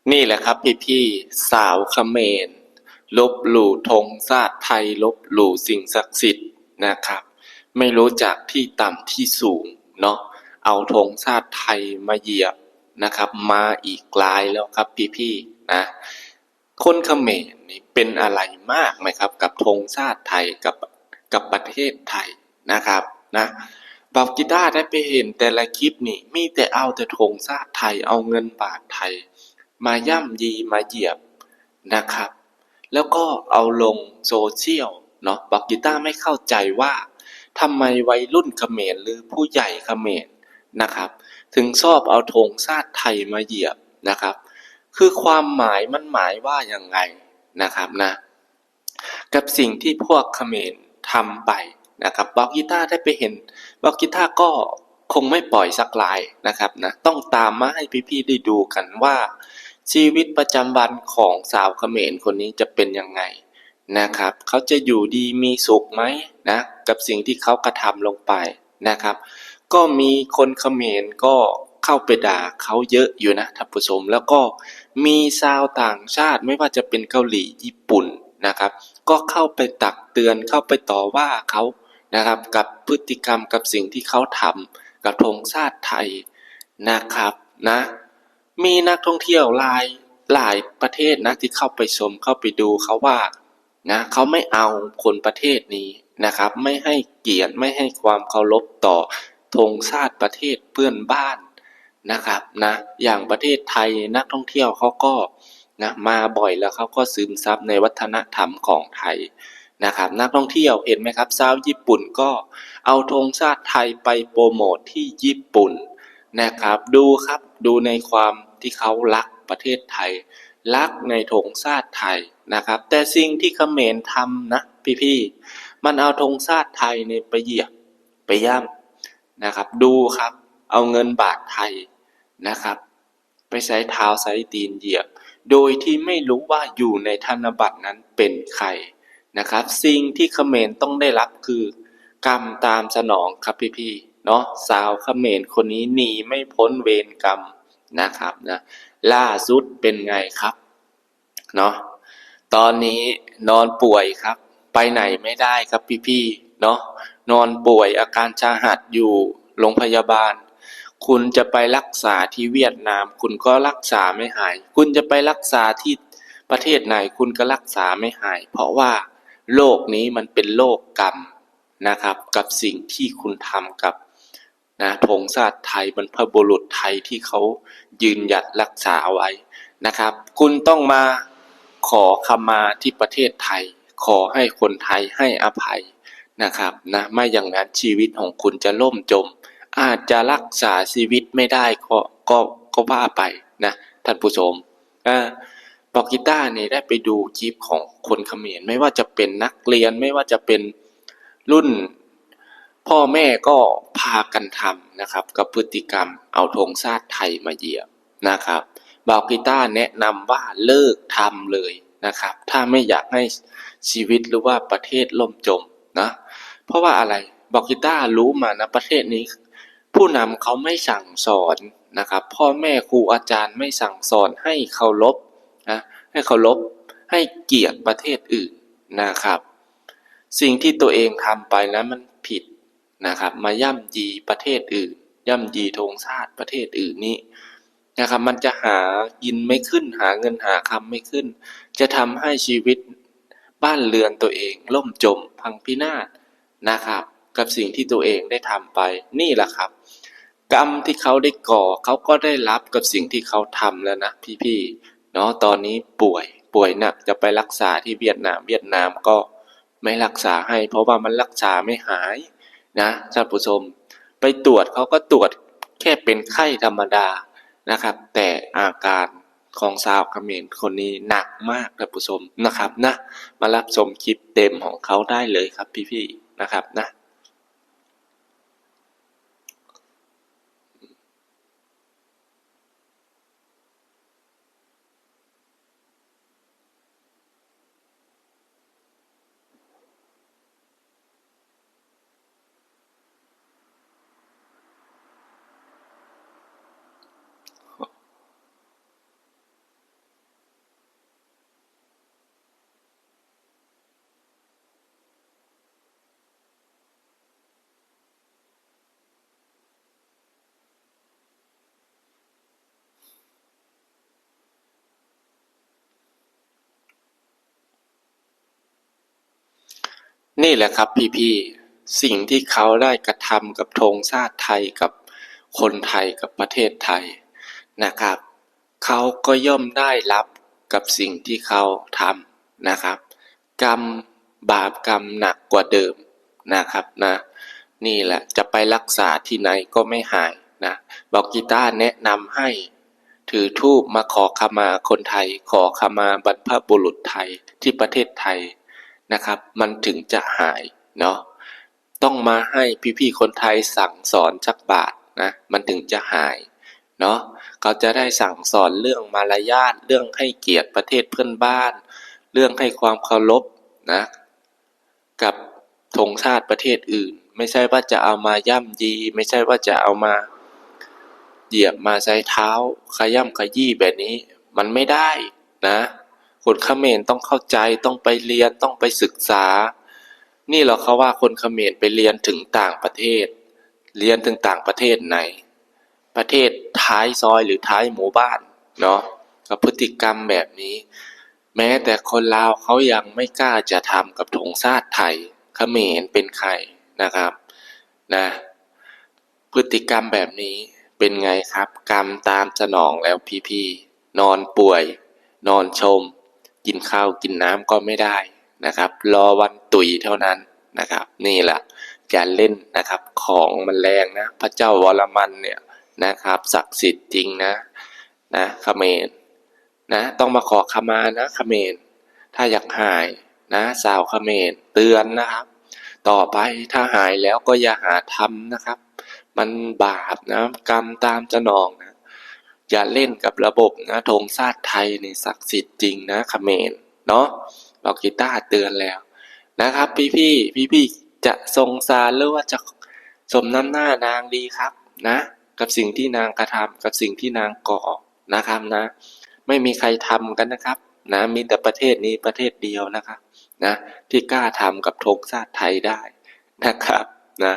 ນີ້ແຫຼະຄັບພີ່ໆ ຊາວຂະເໝນລົບຫຼູ່ທຸງຊາດໄທ ລົບຫຼູ່ສິ່ງສັກສິດນະຄັບ ໄມ່ຮູ້ຈັກທີ່ຕ່ຳທີ່ສູງເນາະ ເອົາທຸງຊາດໄທມາຢຽບນະຄັບ ມາອີກຫຼາຍແລ້ວຄັບພີ່ໆນະ. ຄົນຂະເໝນນີ້ເປັນອາໄລມາກນະຄັບ ກັບທຸງຊາດໄທ ກັບ ກັບປະເທດໄທນະຄັບນະ. ບ່າວກີຕາໄດ້ໄປເຫັນແຕ່ລະຄລິບນີ້ ມີແຕ່ເອົາແຕ່ທຸງຊາດໄທ ເອົາເງິນບາດໄທມາຢ້ຳຢີມາຢຽບນະຄັບ ແລ້ວກໍເອົາລົງໂຊຊຽວເນາະ. ບ່າວກີຕາໄມ່ເຂົ້າໃຈວ່າ ທຳໄມໄວລຸ້ນຂະເໝນ ຫຼື ຜູ້ໃຫຍ່ຂະເໝນນະຄັບ ເຖິງຊອບເອົາທຸງຊາດໄທມາຢຽບນະຄັບ ຄືຄວາມໝາຍມັນໝາຍວ່າຫຍັງໄງນະຄັບນະ ກັບສິ່ງທີ່ພວກຂະເໝນທຳໄປນະຄັບ. ບ່າວກີຕາໄດ້ໄປເຫັນ ບ່າວກີຕາກໍຄົງໄມ່ປ່ອຍສັກຫຼາຍນະຄັບນະ ຕ້ອງຕາມມາໃຫ້ພີ່ໆໄດ້ດູກັນວ່າ ຊີວິດປະຈຳວັນຂອງຊາວຂະເໝນຄົນນີ້ຈະເປັນຫຍັງໄງນະຄັບ ເຂົາຈະຢູ່ດີມີສຸກໄໝນະ ກັບສິ່ງທີ່ເຂົາກະທຳລົງໄປ ນະຄັບ ກໍມີຄົນຂະເໝນກໍເຂົ້າໄປດ່າເຂົາເຍອະຢູ່ນະທ່ານຜູ້ຊົມ ແລ້ວກໍມີຊາວຕ່າງຊາດ ໄມ່ວ່າຈະເປັນເກົາຫຼີ ຍີ່ປຸ່ນນະຄັບ ກໍເຂົ້າໄປຕັກເຕືອນ ເຂົ້າໄປຕໍ່ວ່າເຂົານະຄັບ ກັບພຶດຕິກຳ ກັບສິ່ງທີ່ເຂົາທຳກັບທຸງຊາດໄທນະຄັບນະ. ມີນັກທ່ອງທ່ຽວຫຼາຍ ຫຼາຍປະເທດນະ ທີ່ເຂົ້າໄປຊົມ ເຂົ້າໄປດູ ເຂົາວ່າ ນະ ເຂົາໄມ່ເອົາຄົນປະເທດນີ້ນະຄັບ ໄມ່ໃຫ້ກຽດ ໄມ່ໃຫ້ຄວາມເຄົາລົບຕໍ່ທຸງຊາດປະເທດເພື່ອນບ້ານນະຄັບນະ. ຢ່າງປະເທດໄທ ນັກທ່ອງທ່ຽວເຂົາກໍນະ ມາບ່ອຍ ແລ້ວເຂົາກໍຊຶມຊັບໃນວັດທະນະທຳຂອງໄທນະຄັບ. ນັກທ່ອງທ່ຽວເຫັນໄໝຄັບ ຊາວຍີ່ປຸ່ນກໍເອົາທຸງຊາດໄທໄປໂປຣໂມດທີ່ຍີ່ປຸ່ນນະຄັບ. ດູຄັບ ດູໃນຄວາມທີ່ເຂົາລັກປະເທດໄທ ລັກໃນທຸງຊາດໄທນະຄັບ ແຕ່ສິ່ງທີ່ຂະເໝນທຳນະພີ່ໆ ມັນເອົາທຸງຊາດໄທນີ້ໄປຢຽບ ໄປຢ້ຳນະຄັບ ດູຄັບ ເອົາເງິນບາດໄທນະຄັບ ໄປໃຊ້ເທົ້າໃຊ້ຕີນຢຽບ ໂດຍທີ່ໄມ່ຮູ້ວ່າຢູ່ໃນທະນະບັດນັ້ນເປັນໃຄນະຄັບ. ສິ່ງທີ່ຂະເໝນຕ້ອງໄດ້ຮັບຄືກຳຕາມສະໜອງຄັບພີ່ໆເນາະ. ຊາວຂະເໝນຄົນນີ້ໜີໄມ່ພົ້ນເວນກຳນະຄັບນະ. ລ່າສຸດເປັນໄງຄັບ? ເນາະ ຕອນນີ້ນອນປ່ວຍຄັບ ໄປໄຫນໄມ່ໄດ້ຄັບພີ່ໆເນາະ ນອນປ່ວຍອາການສາຫັດຢູ່ໂລງພະຍາບານ. ຄຸນຈະໄປລັກສາທີ່ຫວຽດນາມ ຄຸນກໍລັກສາໄມ່ຫາຍ ຄຸນຈະໄປລັກສາທີ່ປະເທດໃດ ຄຸນກໍລັກສາໄມ່ຫາຍ ເພາະວ່າໂລກນີ້ມັນເປັນໂລກກຳນະຄັບ ກັບສິ່ງທີ່ຄຸນທຳກັບ ນະ ທງຊາດໄທ ບັນພະບຸລຸດໄທທີ່ເຂົາຢືນຢັນຮັກສາເອົາໄວ້ນະຄັບ. ຄຸນຕ້ອງມາຂໍຂະມາທີ່ປະເທດໄທ ຂໍໃຫ້ຄົນໄທໃຫ້ອະໄພນະຄັບນະ ໄມ່ຢ່າງນັ້ນຊີວິດຂອງຄຸນຈະລົ້ມຈົມ ອາດຈະຮັກສາຊີວິດໄມ່ໄດ້ກໍ ກໍ ກໍວ່າໄປນະທ່ານຜູ້ຊົມ. ອາ ບອກກີຕານີ້ໄດ້ໄປດູຄລິບຂອງຄົນຂະເໝນ ໄມ່ວ່າຈະເປັນນັກຮຽນ ໄມ່ວ່າຈະເປັນລຸ້ນ ພໍ່ແມ່ກໍພາກັນທຳນະຄັບ ກັບພຶດຕິກຳເອົາທງຊາດໄທມາຢຽບນະຄັບ. ບ່າວກີຕາແນະນຳວ່າເລີກທຳເລີຍນະຄັບ ຖ້າໄມ່ຢາກໃຫ້ຊີວິດ ຫຼືວ່າປະເທດລົ້ມຈົມນະ. ເພາະວ່າອະໄລ? ບ່າວກີຕາຮູ້ມານະ ປະເທດນີ້ ຜູ້ນຳເຂົາໄມ່ສັ່ງສອນນະຄັບ ພໍ່ແມ່ຄູອາຈານໄມ່ສັ່ງສອນໃຫ້ເຄົາລົບນະ ໃຫ້ເຄົາລົບ ໃຫ້ກຽດປະເທດອື່ນນະຄັບ. ສິ່ງທີ່ຕົວເອງທຳໄປນັ້ນມັນຜິດນະຄັບ ມາຢ້ຳຢີປະເທດອື່ນ ຢ້ຳຢີທງຊາດປະເທດອື່ນນີ້ນະຄັບ ມັນຈະຫາກິນໄມ່ຂຶ້ນ ຫາເງິນຫາຄຳໄມ່ຂຶ້ນ ຈະທຳໃຫ້ຊີວິດບ້ານເຮືອນຕົວເອງລົ້ມຈົມພັງພິນາດນະຄັບ ກັບສິ່ງທີ່ຕົວເອງໄດ້ທຳໄປ. ນີ້ລະຄັບ ກຳທີ່ເຂົາໄດ້ກໍ່ ເຂົາກໍໄດ້ຮັບກັບສິ່ງທີ່ເຂົາທຳແລ້ວນະພີ່ໆເນາະ. ຕອນນີ້ປ່ວຍ ປ່ວຍໜັກ ຈະໄປລັກສາທີ່ຫວຽດນາມ ຫວຽດນາມກໍໄມ່ລັກສາໃຫ້ ເພາະວ່າມັນລັກສາໄມ່ຫາຍນະທ່ານຜູ້ຊົມ. ໄປຕວດ ເຂົາກໍຕວດແຄ່ເປັນໄຂ້ທຳມະດານະຄັບ ແຕ່ອາການຂອງຊາວຂະເໝນຄົນນີ້ໜັກມາກທ່ານຜູ້ຊົມນະຄັບນະ. ມາຮັບຊົມຄລິບເຕັມຂອງເຂົາໄດ້ເລີຍຄັບພີ່ໆນະຄັບນະ. ນີ້ແຫຼະຄັບພີ່ໆ ສິ່ງທີ່ເຂົາໄດ້ກະທຳກັບທຸງຊາດໄທ ກັບຄົນໄທ ກັບປະເທດໄທນະຄັບ ເຂົາກໍຍ່ອມໄດ້ຮັບກັບສິ່ງທີ່ເຂົາທຳນະຄັບ ກຳ ບາບກຳໜັກກວ່າເດີມນະຄັບນະ. ນີ້ແຫຼະ ຈະໄປລັກສາທີ່ໃນກໍໄມ່ຫາຍນະ. ບອກກີຕາແນະນຳໃຫ້ ຖືທູບມາຂໍຂະມາຄົນໄທ ຂໍຂະມາບັນພະບຸລຸດໄທ ທີ່ປະເທດໄທນະຄັບ ມັນເຖິງຈະຫາຍເນາະ. ຕ້ອງມາໃຫ້ພີ່ໆຄົນໄທສັ່ງສອນຈັກບາດນະ ມັນເຖິງຈະຫາຍເນາະ. ເຂົາຈະໄດ້ສັ່ງສອນເລື່ອງມາລະຍາດ ເລື່ອງໃຫ້ກຽດປະເທດເພື່ອນບ້ານ ເລື່ອງໃຫ້ຄວາມເຄົາລົບນະ ກັບ ທຸງຊາດປະເທດອື່ນ ໄມ່ໃຊ່ວ່າຈະເອົາມາຢ້ຳຢີ ໄມ່ໃຊ່ວ່າຈະເອົາມາຢຽບມາໃສ່ເທົ້າ ຂະຢ້ຳຂະຢີ້ແບບນີ້ ມັນໄມ່ໄດ້ນະ. ຄົນຂະເໝນຕ້ອງເຂົ້າໃຈ ຕ້ອງໄປຮຽນ ຕ້ອງໄປສຶກສາ. ນີ້ລະເຂົາວ່າຄົນຂະເໝນໄປຮຽນເຖິງຕ່າງປະເທດ ຮຽນເຖິງຕ່າງປະເທດໃນ ປະເທດທ້າຍຊອຍ ຫຼື ທ້າຍໝູ່ບ້ານເນາະ ກັບພຶດຕິກຳແບບນີ້ ແມ້ແຕ່ຄົນລາວເຂົາຍັງໄມ່ກ້າຈະທຳກັບທຸງຊາດໄທ ຂະເໝນເປັນໃຄນະຄັບ ນະ ພຶດຕິກຳແບບນີ້ເປັນໄງຄັບ? ກຳຕາມສະໜອງແລ້ວພີ່ໆ ນອນປ່ວຍ ນອນຊົມ ກິນເຂົ້າກິນນ້ຳກໍໄມ່ໄດ້ນະຄັບ ລໍວັນຕຸຍເທົ່ານັ້ນນະຄັບ. ນີ້ລະ ຢ່າຫຼິ້ນນະຄັບ ຂອງມັນແລງນະ ພະເຈົ້າວໍລະມັນເນຍນະຄັບ ສັກສິດຈິງນະ ນະ ຂະເໝນນະ ຕ້ອງມາຂໍຂະມານະຂະເໝນ ຖ້າຢາກຫາຍນະ ຊາວຂະເໝນເຕືອນນະຄັບ. ຕໍ່ໄປຖ້າຫາຍແລ້ວກໍຢ່າຫາທຳນະຄັບ ມັນບາບນະ ກຳຕາມສະໜອງນະ. ຢ່າຫຼິ້ນກັບລະບົບນະ ທຸງຊາດໄທນີ້ສັກສິດຈິງນະຂະເໝນເນາະ. ບອກກີຕາເຕືອນແລ້ວນະຄັບ ພີ່ໆ ພີ່ໆຈະສົງສານ ຫຼືວ່າຈະສົມນ້ຳໜ້ານາງດີຄັບນະ ກັບສິ່ງທີ່ນາງກະທຳ ກັບສິ່ງທີ່ນາງກໍ່ ນະຄັບນະ ໄມ່ມີໃຄທຳກັນນະຄັບນະ ມີແຕ່ປະເທດນີ້ປະເທດດຽວນະຄັບນະ ທີ່ກ້າທຳກັບທຸງຊາດໄທໄດ້ນະຄັບນະ.